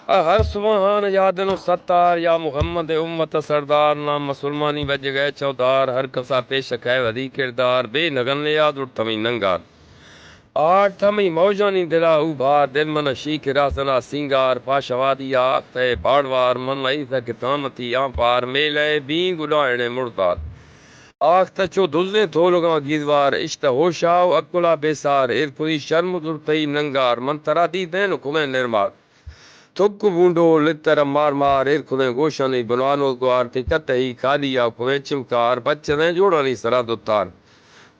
ء ہر سبحان یادن و ستار، یا محمد امت سردار، نام مسلمانی بجگئے چودار، ہر کسا پیش کئے ودی کردار، بے نگن یاد اٹھمی ننگار۔ آٹھمی موجانی دلا او بھار، دل من شیک راسنا سینگار، پاشوادی آخت ہے پاڑوار، من ایسا کہ تامتی آنپار، میلئے بین گڈائنے مردار۔ آخت چو دزیں تولگاں گیزوار، اشت ہوشا و عقلا بے سار، ایر کنی شرم و زرتئی ننگار، من ترا دیدین و کنیں نرمار۔ تک و بونڈو لتر مار مار، ایر کنیں گوشانی بنوانو گوار، تئی کتہی کالی یا کنیں چمکار، بچنیں جوڑانی سرا دوتار۔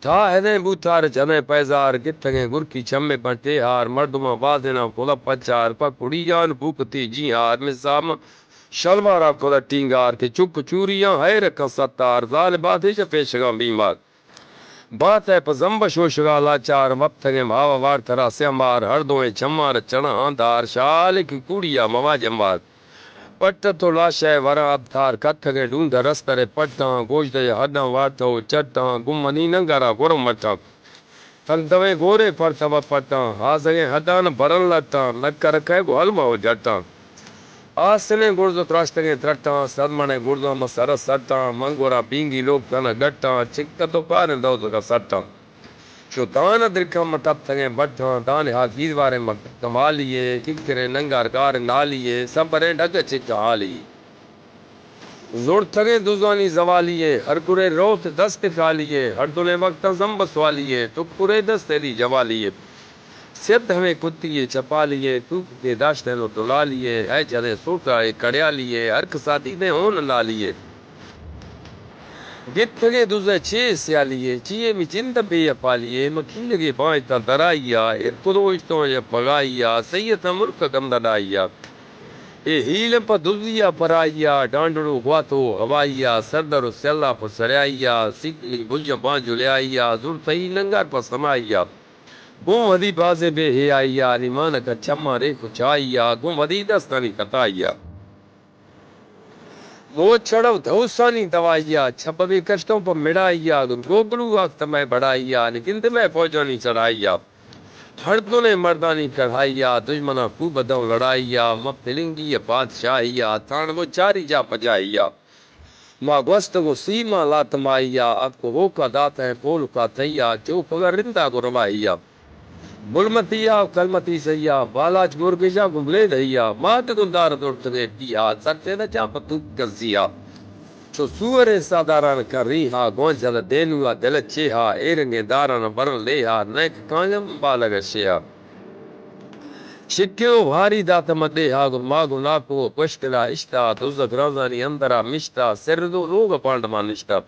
تھا ہدیں بوتار جنیں پیزار، گتگیں گرکی چمے بنٹے ہار، مردماں بازیناں کلہ پچار، پہ کڑیان بوکتی جی ہار، نظام شلوارا کلہ ٹینگار، کہ چک چوریاں حیر کن ستار، زال بادش پیشگاں بیمار۔ بات ء پہ زمب شوشگا لاچار، وپتگیں بھاو وار ترا سیہ مار، ہر دوئیں چمار چڑاں دار، شالک کوڑیا مواجہ مار۔ پٹ تو لاشئے وراں ابتار، کتگیں ڈونڈ رستر پٹاں، گوشدئے ہڈاں وارتو چٹاں، گوں منی ننگرا گورم مٹاں۔ تن دوئیں گورے پرتو پٹاں، آزگیں ہڈاں برن لٹاں، نکر کئے گوں الما و جٹاں۔ آسنیں گرز و تراشتگیں ترٹاں، سد منئے گرزاں من سر سٹاں، من گورا بینگی لوگ کن گٹاں، چکت و کاریں دوزگا سٹاں۔ چو دان درکم من تپتگیں بٹاں، دان ہا گیرواریں من کمالیے، ککریں ننگار گار نالیے، سبریں ڈگ چک حالی۔ زڑتگیں دزانی زوالیے، ہر کرے روت دست خالیے، ہر دلیں وقتاں زمب سوالیے، تو کرے دست دی جوالیے۔ سیت ہمے کتی ء چپالی ء، توک کے داشتن و دلالی ء، اے جنیں سوٹا اے کڑیالی ء، ہر کسا دیدیں ہون لالی ء۔ گپتگیں دز ء چے سیالی ء، چیے می جند بے اپالی ء، مکینگے بائیں تاں درائی ء، ارکدو اشتوں یا پگائی ء، سید ء ملک گندنائی ء۔ اے ہیل پہ دزی ء پرائی ء، ڈانڈڑو گواتو ہوائی ء، سردر و سیلا پہ سریائی ء، سیکلی بج بانجلیائی ء، زرتئی ننگر پہ سمائی ء۔ گوں ودی بازیں بے حیائی ء، نی مانک ء چماں ریک و چائی ء، گوں ودی دستانی کتائی ء۔ موت چڑو دھوسانی دوائی ء، چھپ بے کشتوں پہ مڑائی ء، گوگلو وقت مئے بڑائی ء، نی گند مئے فوجانی چڑھائی ء۔ ہر دلیں مردانی کڑھائی ء، دژمناں خوب دوں لڑائی ء، مہ پلنگی ء بادشاہی ء، تھان گوں چاری جا پجائی ء۔ ما گوستگ و سیما لاتمائی ء، اتک و ہوکا داتیں پولکا تئی ء، چوکگ ء رندا گوں روائی ء۔ بلمتی ء کلمتی سئی ء، بالاچ گورگیش ء گوں بلیدئی ء، مات گوں دار زرتگیں پی ء، سرچین ء چاپ توک گزی ء۔ چو سوریں ساداران کن ریہا، گوانچل دینو ء دل چیہا، اے رنگیں داران برن لیہا، نئیک کایم بالگ شیہا۔ شکے و بھاری دات من دیہا، گوں ما گوں ناکو و پشکلا اشتا، دز گرانزانی اندرا مشتا، سر دو لوگ پانڈ ما نشتا۔